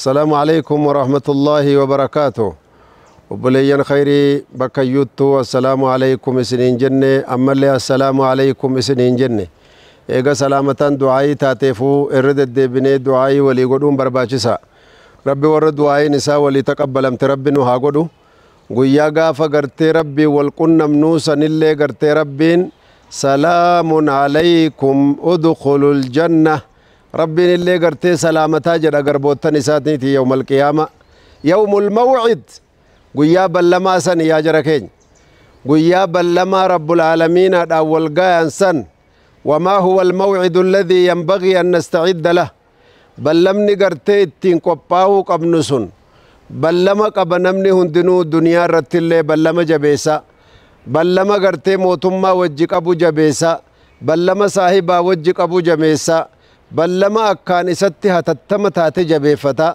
السلام عليكم ورحمة الله وبركاته. وبليان خيري بكيوتو السلام عليكم سنين جنة أما اللي السلام عليكم سنين جنة إيغا سلامة دعائي تاتيفو إرد بني دعائي ولي قدوم برباچسا ربي ور دعائي نساء ولي تقبلمت ربي نها قدو guyyaa gaafa gartee rabbii wal qunnamnuu sanillee gartee rabbiin salaamun alaykum udkhulul janna rabbiin illee gartee salaamataa jedha garboottan isaatiiti yawmal qiyaama yawmul mawcid guyyaa ballamaa san yaa jara keenya guyyaa ballamaa rabbul aalamiinaadhaan wal gayan san wamaa huwa almawcidu alladhii yanbagii an nastacidda lah ballamni gartee ittiin qophaa'uu qabnu sun ballama qaba namni hundinuu duniyaa irrattillee ballama jabeessa ballama gartee mootummaa wajji qabu jabeessa ballama saahibaa wajji qabu jabeessa ballama akkaan isatti hatattama taate jabeeffata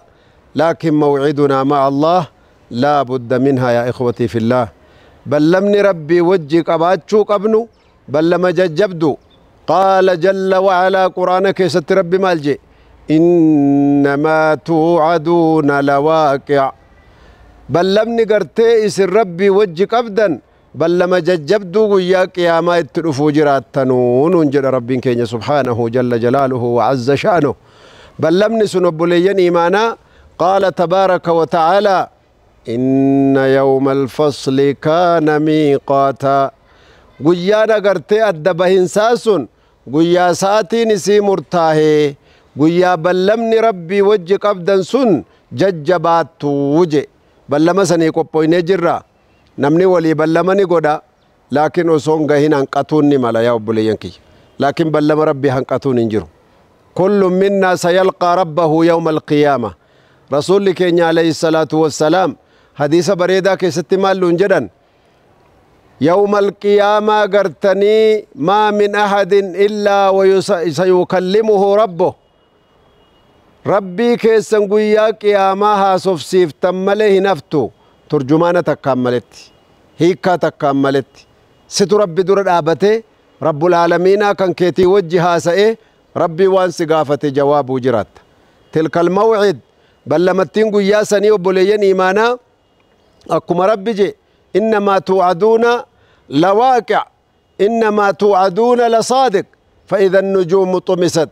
laakin mawcidunaa ma'a allah laa budda minhaa yaa ikhwatii fillaah ballamni rabbii wajji qabaachuu qabnu ballama jajjabdu qaala jalla wacalaa quraana keessatti rabbi maal jee إنما توعدون لواقع بل لم نقرتي إسر ربي وجهك أبدا بل لما ججبدو ويا قياما اتلفو جراتنون ونجد ربي كين سبحانه جل جلاله وعز شأنه بل لم نسنبلين إيمانا قال تبارك وتعالى إن يوم الفصل كان ميقاتا قيانا قرتي أدبهن ساسون قيا ساتي نسي مرتاهي guyyaa ballamni rabbii wajji qabdan sun jajjabaattuu je ballama sanii qophoynee jirra namni walii ballama ni godha laakiin osoo hin gahin hanqatuun ni mala yaa obboleeyyan kiyya laakiin ballama rabbii hanqatuun hin jiru kullu minnaa sayalqaa rabbahu yawma alqiyaama rasuulli keenya alayhi salaatu wassalaam hadiisa bareedaa keessatti maal nuun jedhan يوم القيامة قرتني ما من أحد إلا وسيكلمه ربه ربي كيسن قويا قياما هاسف سيف تمله نفتو ترجمانة تكملت هيكا تكملت ستو ربي در الآبته رب العالمين كان كيتي وجهها سئه ربي وان سقافة جواب جرات تلك الموعد بل لما تنقو يا سني وبليين إيمانا أكما ربي جي إنما توعدون لواقع إنما توعدون لصادق فإذا النجوم طمست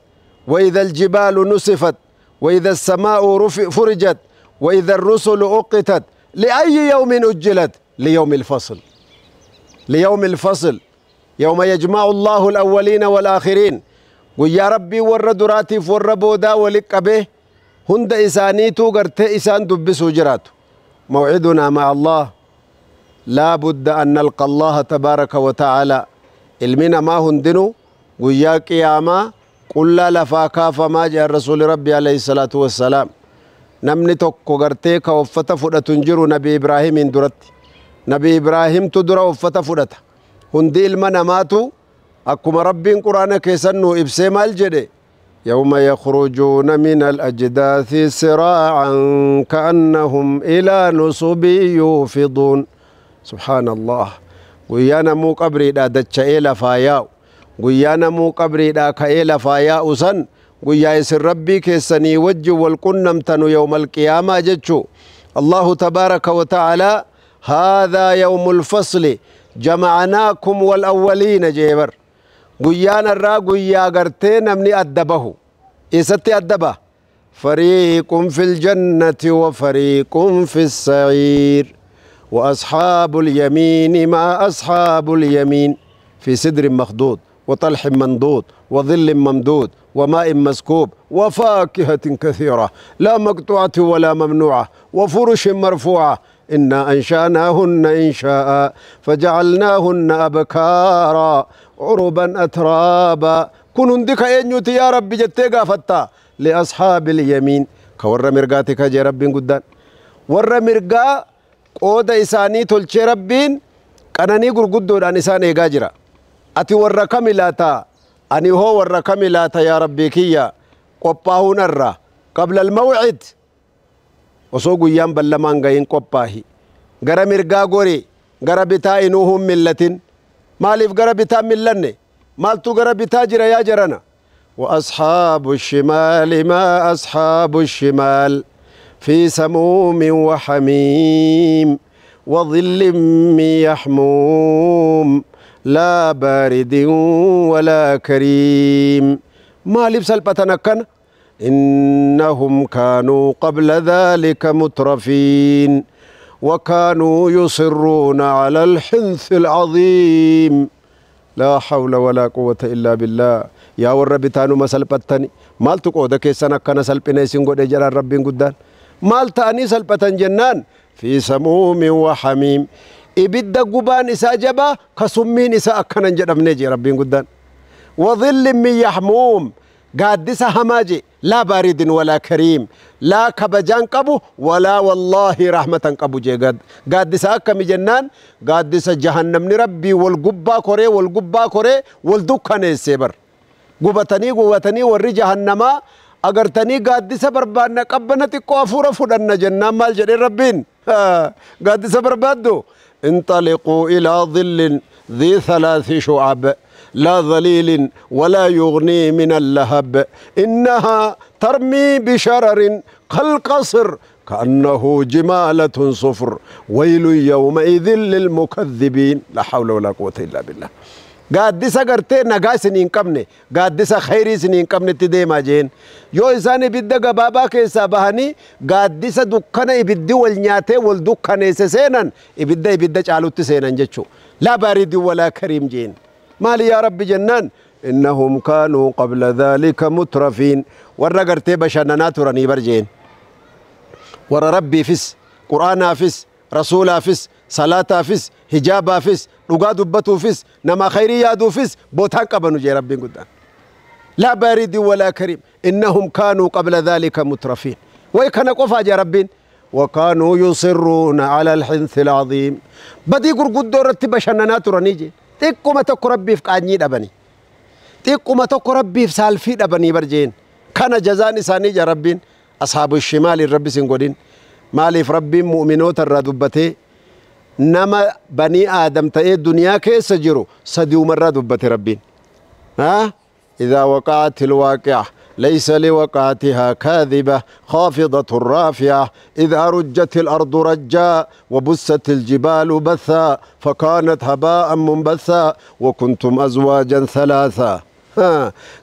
وإذا الجبال نسفت وإذا السماء فرجت وإذا الرسل أقتت لأي يوم أجلت ليوم الفصل ليوم الفصل يوم يجمع الله الأولين والآخرين ويا ربي والردراتي والربودا ولك به هند إسانيتو قرت إسان دبسو جراتو موعدنا مع الله لا بد أن نلقى الله تبارك وتعالى المنا ما هندنو ويا قياما قل لا لفا فما جاء الرسول ربي عليه الصلاة والسلام نمني tokko gartee ka uffata fudhatu hin jiru nabi Ibraahimiin duratti nabi Ibraahimtu dura uffata fudhata hundi ilma namaatu akkuma rabbiin quraana keessan nuu ibsee maal jedhe يوم يخرجون من الأجداث سراعا كأنهم إلى نصب يوفضون سبحان الله guyyaa namuu qabriidhaa dacha'ee lafaa yaa'u guyyaa namuu qabriidhaa ka'ee lafaa yaa'u san guyyaa isin rabbii keessanii wajjin wal qunnamtanu yawma alqiyaamaa jechuu allahu tabaaraka wa ta'aalaa haadhaa yawmu lfasli jama'anaakum walawwaliina jee bar guyyaan irraa guyyaa gartee namni adda bahu eessatti adda baha fariiqun fi ljannati wa fariiqun fi ssaciir وأصحاب اليمين ما أصحاب اليمين في سدر مخضود وطلح منضود وظل ممدود وماء مسكوب وفاكهة كثيرة لا مقطوعة ولا ممنوعة وفرش مرفوعة إنا أنشأناهن إنشاء فجعلناهن أبكارا عربا أترابا كن عندك أن يا ربي جتيغا فتا لأصحاب اليمين كور مرقاتك جي ربي قدان ور مرقا qooda isaanii tolchee rabbiin qananii gurguddoodhaan isaan eegaa jira ati warra kami laata ani hoo warra kami laata yaa rabbii kiyya qophaahuun irra qabla almawcid osoo guyyaan ballamaan gahin qophaahi gara mirgaa gori gara bitaa inuu hin millatin maaliif gara bitaa millanne maaltu gara bitaa jira yaa jarana وأصحاب الشمال ما أصحاب الشمال في سموم وحميم وظل من يحموم لا بارد ولا كريم. ما لبس البتنكن إنهم كانوا قبل ذلك مترفين وكانوا يصرون على الحنث العظيم. لا حول ولا قوة إلا بالله. يا ورب تانو ما سلبتني مال تقود كيسنا كان سلبنا سنقول جرى ربي قدان مال تاني سلبتن جنان في سموم وحميم إبدا قبان إسا جبا كسمين إسا أكنا جرب نجي ربي قدان وظل من يحموم قادس هماجي لا بارد ولا كريم لا كبجان قبو ولا والله رحمة قبو جي قادس أكم جنان قادس جهنم نربي والقبا كوري والقبا كوري والدكان السيبر قبتني قبتني وري جهنما أغرتني قادس بربانا قبنا تقوافورا فدنا جنان مال جري ربين قادس بربادو. انطلقوا إلى ظل ذي ثلاث شعب لا ظليل ولا يغني من اللهب إنها ترمي بشرر كالقصر كأنه جمالة صفر ويل يومئذ للمكذبين. لا حول ولا قوة إلا بالله. قادسة قرتي نقا سنين قمني قادسة خيري سنين قمني تديما جين يو إساني بدأ قبابا كيسا بهاني قادسة دكنا إبدي والنياتي والدكنا سينا إبدي إبدي جعلو تسينا جتشو لا بارد ولا كريم جين. مالي يا رب جنان إنهم كانوا قبل ذلك مترفين ورا قرتي بشننا تراني برجين ورا ربي فس قرآن فس رسول فس صلاة فس حجاب فس رقا دبتو فس نما خيري يادو فس بوتان قبنو جي ربي قدام لا بارد ولا كريم إنهم كانوا قبل ذلك مترفين ويكنا قفا جي ربين وكانوا يصرون على الحنث العظيم بدي قرقود دورتي بشننا تراني جي xiqquma tokko rabbiif qaanyii dhabani xiqquma tokko rabbiif saalfii dhabanii barjeen kana jazaan isaanii ja rabbiin ashaabu shimaaliin rabbi sin godhin. Maaliif rabbiin mu'minoota irraa dubbatee nama banii aadam ta'ee duniyaa keessa jiru sadiumarraa dubbate rabbiin. إذا وقعت الواقعة ليس لوقعتها كاذبة خافضة رافعة إذا رجت الأرض رجا وبست الجبال بثا فكانت هباء منبثا وكنتم أزواجا ثلاثة.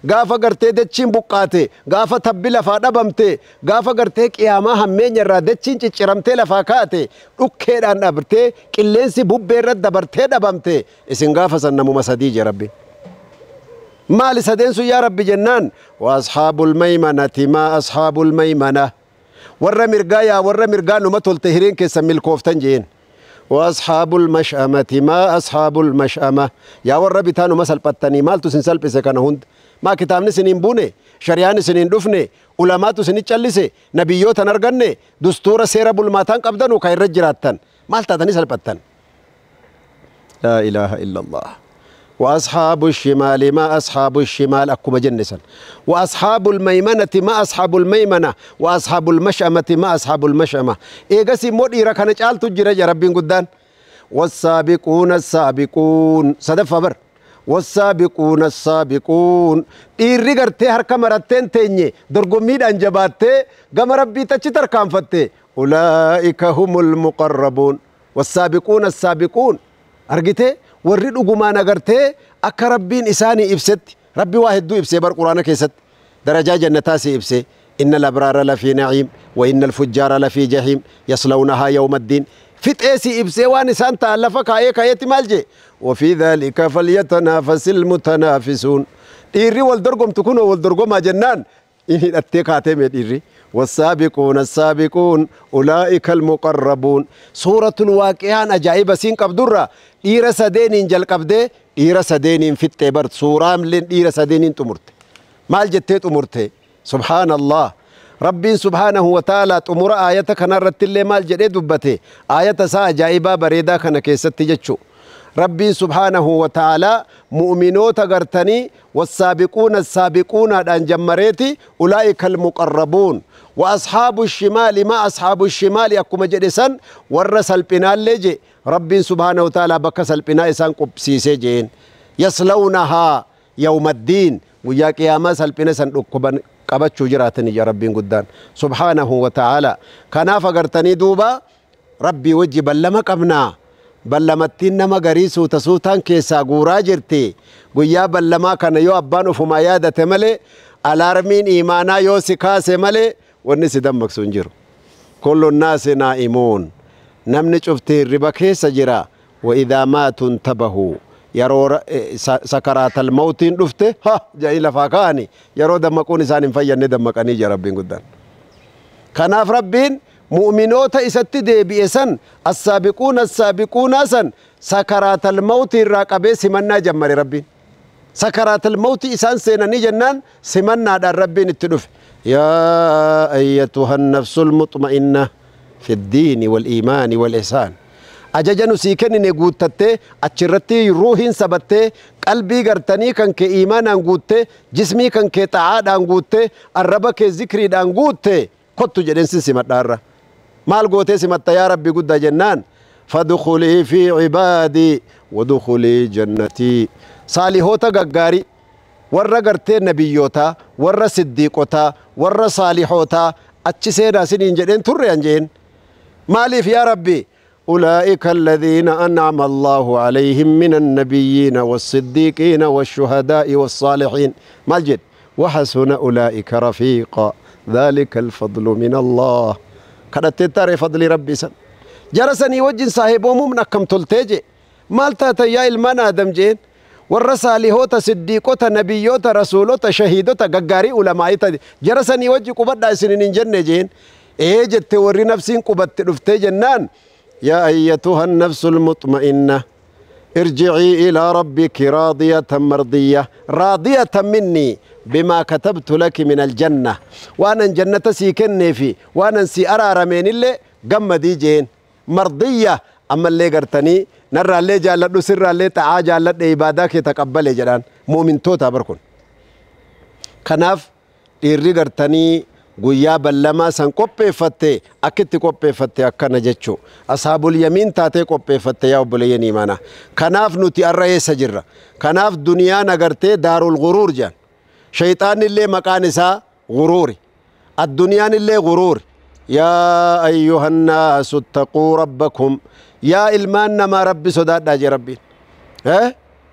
gaafa gartee dachiin buqqaate gaafa tabbi lafaa dhabamte gaafa gartee qiyaamaa hammeenya irraa dachiin cicciramtee lafaa kaate dhukkeedhaan dhabartee qilleensi bubbee irra dabartee dhabamte isin gaafa san namuma sadii je rabbi. Maali sadeen sun yaa rabbi jennaan waasxaabul maymanati maa asxaabul maymana warra mirgaa yaa warra mirgaa numa tolte hireen keessan milkooftan jeen waasxaabul mash'amati maa asxaabul mash'ama yaa warra bitaa numa salphattanii maaltu isin salphise kana hunda maa kitaabni isiniin buune shari'aan isiniin dhufne ulamaatu isinit callise nabiyyootan arganne dustuura seera bulmaataan qabdanu ka irra jiraattan maal taatanii salphattan. Laa ilaaha illa Allah. وأصحاب الشمال ما أصحاب الشمال أكما جنسا وأصحاب الميمنة ما أصحاب الميمنة وأصحاب المشأمة ما أصحاب المشأمة إيغسي مود إيرا كان جالتو جرى يا ربي قدان والسابقون السابقون صدف بر والسابقون السابقون إيري غرتي هركا مرتين تيني درغميد أنجباتي غم ربي تچتر كامفتي أولئك هم المقربون والسابقون السابقون أرجتي warri dhugumaan agartee akka rabbiin isaanii ibsetti rabbi waa hedduu ibsee bar quraana keessatti darajaa jannataa si ibse inna labraara lafii naciim wa inna alfujjaara lafii jahiim yaslawnahaa yawma addiin fixee si ibsee waan isaan ta'an lafa kaa'ee kaa'eetti maal jee wafii dhaalika falyatanaafasi almutanaafisuun dhiirri wal dorgomtu kunoo wal dorgomaa jennaan in hidhattee kaatee mee dhiirri والسابقون السابقون أولئك المقربون. سورة الواقعان أجائب سين قبدرة إيرا سدينين جل قبده إيرا سدينين في التبر سورة ملين إيرا سدينين تمرت مال جتيت أمرت سبحان الله ربي سبحانه وتعالى تمر آياتك نرت اللي مال جديد دبته آية سا أجائبا بريدا كان كيست جتشو ربي سبحانه وتعالى مؤمنو تغرتني والسابقون السابقون أن جمريتي أولئك المقربون وأصحاب الشمال ما أصحاب الشمال يكما جدسا ورسل بنال لجي ربي سبحانه وتعالى بكسل بناء إسان قبسيسي جين يصلونها يوم الدين وياك يا ما سلبنا سن ركبان qabachuu jiraatani ja Rabbiin guddaan subhaanahu wa ta'aala. Kanaaf agartanii duuba Rabbii wajji ballama qabnaa. Ballamattiin nama garii suuta suutaan keessaa guuraa jirti. Guyyaa ballamaa kana yoo abbaan ufumaa yaadate malee, alaarmiin iimaanaa yoo si kaase malee, wanni si dammaqsu hin jiru. Kullu nnaasi naa'imuun, namni cufti hirriba keessa jira. Wa idhaa maatu intabahu, yeroo sakaraatal mawtiin dhufte ha jedhanii lafaa ka'ani, yeroo dammaquun isaan hin fayyanne dammaqanii jira Rabbiin guddaan. Kanaaf Rabbiin mu'minoota isatti deebi'e san, assaabiquuna assaabiquunaa san, sakaraatal mawtii irraa qabee simannaa jammare. Rabbiin sakaraatal mawtii isaan seenanii jennaan simannaadhaan Rabbiin itti dhufe: yaa ayyatuha nafsul muxma'inna fi ddiini wal iimaani wal ihsaan, ajaja nu sii kennine guuttattee, achirratti ruuhiin sabattee, qalbii gartanii kan kee iimaanaan guutte, jismii kan kee xa'aadhaan guutte, arraba kee zikriidhaan guutte, kottu jedheen sin simadhaarra. Maal gootee simatta yaa Rabbi guddaa jennaan, fadkhulii fi cibaadii wadkhulii jannatii. Saalihoota gaggaarii, warra gartee nabiyyootaa, warra siddiiqotaa, warra saalihootaa achi seenaa siniin jedheen turre an jeen. Maaliif yaa Rabbi? أولئك الذين أنعم الله عليهم من النبيين والصديقين والشهداء والصالحين. مالجد وحسن أولئك رفيقا، ذلك الفضل من الله. كانت ترى فضل ربي سن جرسني وجن صاحبهم من أكم تلتجي مالتا يا ilmaan آدم جين warra saalihoota, siddiiqota, nabiyyoota, rasuulota, shahiidota gaggaarii, ulamaa'ita jara sanii wajji qubadhaa isinin hin jenne jeen. Ee jette warri nafsiin qubatte dhuftee jennaan, yaa ayyatuha nafsu lmuxma'inna irjicii ilaa rabbiki raadiyatan mardiyya, raadiyatan minnii bimaa katabtu laki min aljanna, waanan jannata sii kenneefi waanan sii araarameenillee gammadii jeen. Mardiyya ammallee gartanii narraallee jaalladhu, sirraallee xa'aa jaalladhe, ibaadaa kee taqabbale jedhaan muumintoota bar kun. Kanaaf dhiirri gartanii guyyaa ballamaa san qopheeffatte akkitti qopheeffatte akkana jechuu ashaabul yamiin taatee qopheeffatte yaa obboleeyyan imaanaa. Kanaaf nuti arra eessa jirra? Kanaaf duniyaan agartee daarul guruur jedhan. Shayxaanni illee maqaan isaa guruuri, addunyaan illee guruuri. Yaa ayyuha nnaasu ittaquu rabbakum, yaa ilmaan namaa Rabbi sodaadhaa jee Rabbiin.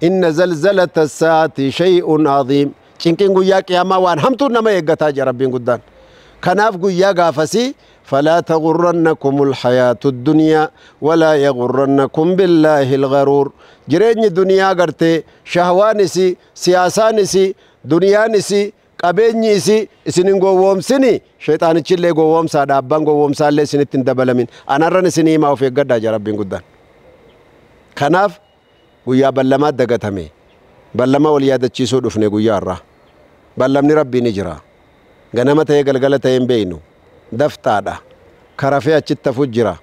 Inna zalzalata saa'ati shay'un aziim, cinqiin guyyaa qiyaamaa waan hamtuun nama eeggataa jee Rabbiin guddaan. Kanaaf guyyaa gaafasii falaa tagurrannakum alhayaatu addunyaa walaa yagurrannakum billaahi algaruur. Jireenyi duniyaa gartee shahwaan isii, siyaasaan isii, duniyaan isii, qabeenyi isii isin hin gowwoomsini. Shayxaanichillee gowwoomsaadha, abbaan gowwoomsaallee isinitti hin dabalamin. Anarran isinii himaa, of eeggadhaa jaa Rabbiin guddaan. Kanaaf guyyaa ballamaa dagatame. Ballama wal yaadachiisuu dhufne guyyaa irraa. Ballamni Rabbii ni jira. Ganama ta'ee galgala ta'ee hin beeynu, dafxaadha karafee achitti hafu jira.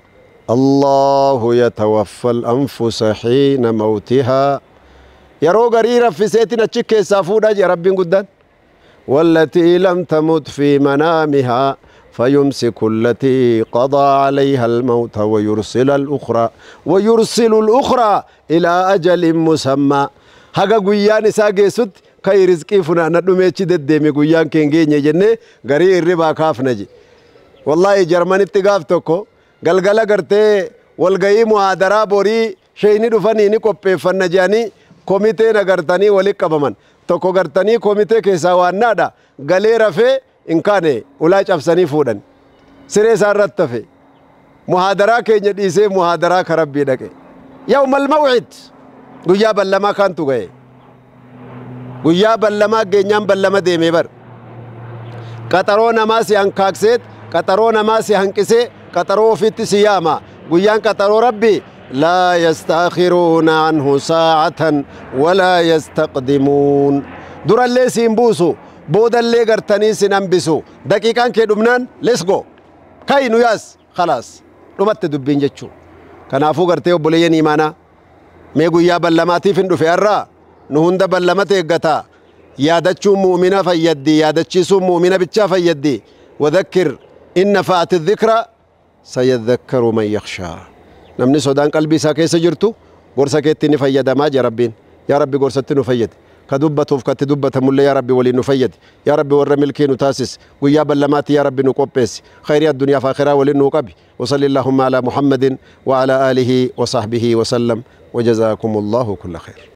Allahu yatawaffa al-anfusa hiina mawtihaa, yeroo garii raffiseetiin achi keessaa fuudhaa jira Rabbiin guddaan. والتي لم تمت في منامها فيمسك التي قضى عليها الموت ويرسل الأخرى إلى أجل مسمى. Haga guyyaan isaa geessutti kai rizqii funaannadhu, meechi deddeemi, guyyaan keen geenye jennee garii hirribaa kaafna je. Wallaahi Jarmanitti gaaf tokko galgala gartee walgayii muhaadaraa borii sheeyni dhufanii ni qopheeffanna jedhanii komiteen agartanii walitti qabaman. Tokko gartanii komitee keessaa waannaadha, galee rafee hin kaane. Ulaa cabsanii fuudhan, siree isaa irratti hafe. Muhaadaraa keenya dhiisee muhaadaraa ka Rabbii dhaqe. Yawmal mawcid, guyyaa ballamaa kaantu ga'e. Guyyaa ballamaa geenyaan ballama deemee bar. Qaxaroo namaa si hankaakseet, qaxaroo namaa si hanqisee, qaxaroo ofitti si yaama. Guyyaan qaxaroo Rabbi laa yastaakhiruuna anhu saa'atan walaa yastaqdimuun. Durallee siin buusu, boodallee gartanii sin hambisu. Daqiiqaan kee dhumnaan, let's go, kai nu yaas, khalaas, dhumatte dubbiin jechuu. Kanaafuu gartee obboleeyyan imaanaa, mee guyyaa ballamaatiif hin dhufe har'aa. Nu hunda ballamata eeggataa. Yaadachuun mu'mina fayyaddi, yaadachiisuun mu'mina bichaa fayyaddi. Wadhakkir in nafa'ati dhikra sayadhakkaru man yakhshaa. Namni sodaan qalbii isaa keessa jirtu gorsa keetti ni fayyadamaa jee Rabbiin. Yaa Rabbi, gorsatti nu fayyade. Ka dubbatuuf katti dubbatamullee yaa Rabbi waliin nu fayyadi. Yaa Rabbi warra milkii nu taasis. Guyyaa ballamaatti yaa Rabbi nu qopheessi. Khayrii addunyaaf akhiraa waliin nu qabi. وصلى اللهم على محمد وعلى آله وصحبه وسلم وجزاكم الله كل خير.